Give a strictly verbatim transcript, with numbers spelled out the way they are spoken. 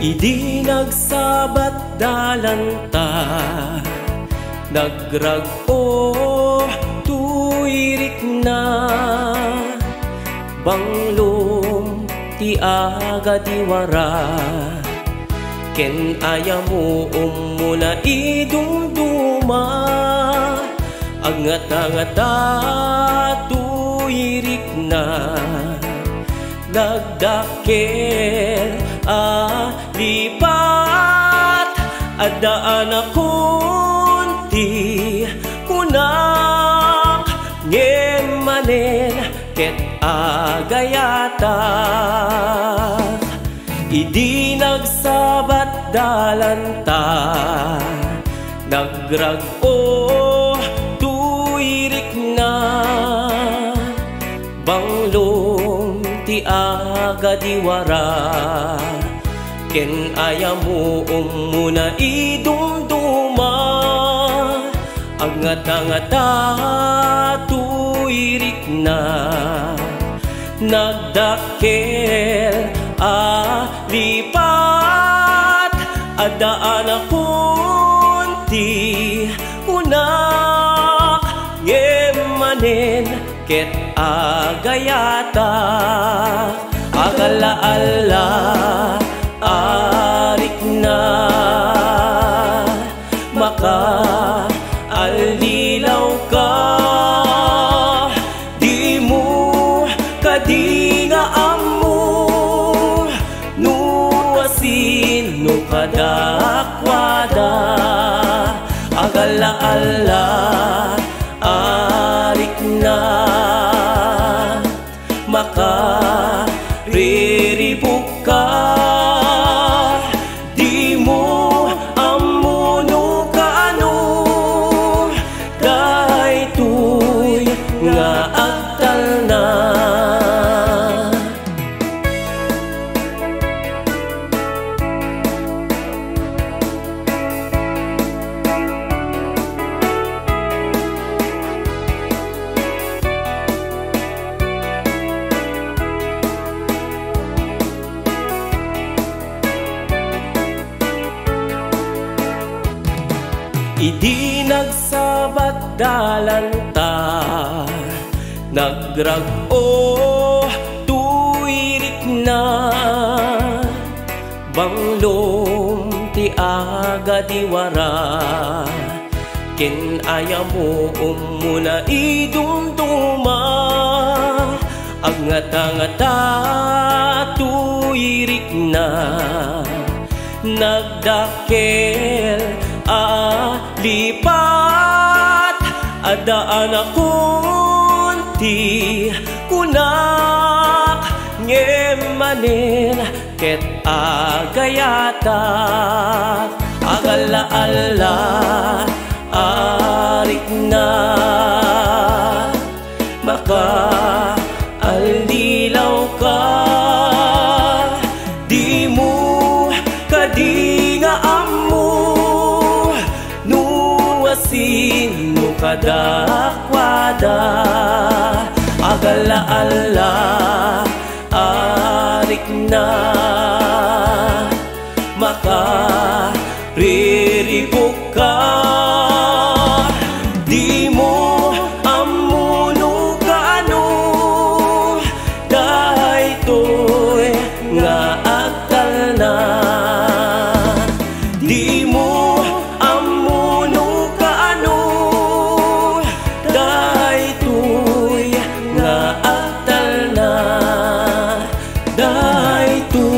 Idi nagsabat dalanta, nagrag-o toy rikna. Banglom ti agadiwara, ken ayam-ummona idumduma. Agngata-ngata toy rikna, nagdakkel a lipat. Adda anakon ti kunak, ngem manen ket agayatak. Idi nagsabat dalanta, nagrag-o toy rikna. Banglom ti agadiwara, ken ayam-ummona idumduma. Agngata-ngata toy rikna, nagdakkel a lipat. Adda anakon ti kunak, ngem manen ket agayatak. Agalla-alla a rikna, makaallilawka. Dimo kadi nga ammo no asino kadakuada. Agalla-alla a rikna, makariribukka. Dimo ammo no kaano daytoy nga agtalna. Idi nagsabat dalanta, nagrag-o toy rikna. Banglom ti agadiwara, ken ayam-ummona idumduma. Agngata-ngata toy rikna, nagdakkel a lipat. Adda anakon ti kunak, ngem manen ket agayatak. Agalla-alla a rikna, makaallilawka. Dimo kadi nga ammo no asino kadakuada. Agalla-alla a rikna, makariribukka. Dimo ammo no kaano daytoy nga agtalna. Dimo ammo no kaano daytoy nga agtalna. Daytoy